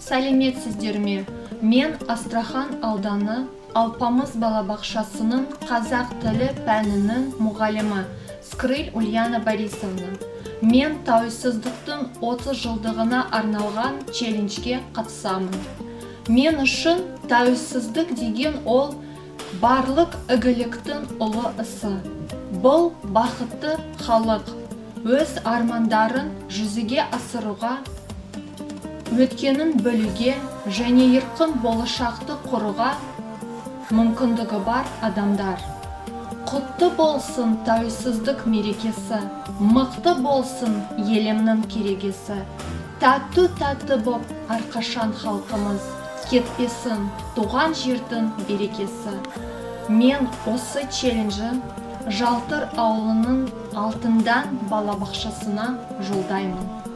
Сәлеметсіздер ме? Мен Астрахан ауданы Алпамыс балабақшасының қазақ тілі пәнінің мұғалімі Скрыль Ульяна Борисовна. Мен тәуелсіздіктің 30 жылдығына арналған челленджге қатысамын. Мен үшін тәуелсіздік деген ол барлық игіліктің ұлы ісі. Бұл бақытты халық өз армандарын жүзеге асыруға, өткенін білуге және еркін болашақты құруға мүмкіндігі бар адамдар. Құтты болсын тәуелсіздік мерекесі, мықты болсын елімнің керегесі. Тату-тәтті боп әрқашан халқымыз, кетпесін туған жердің берекесі. Мен осы челленджі Жалтыр ауылының Алтындан балабақшасына жолдаймын.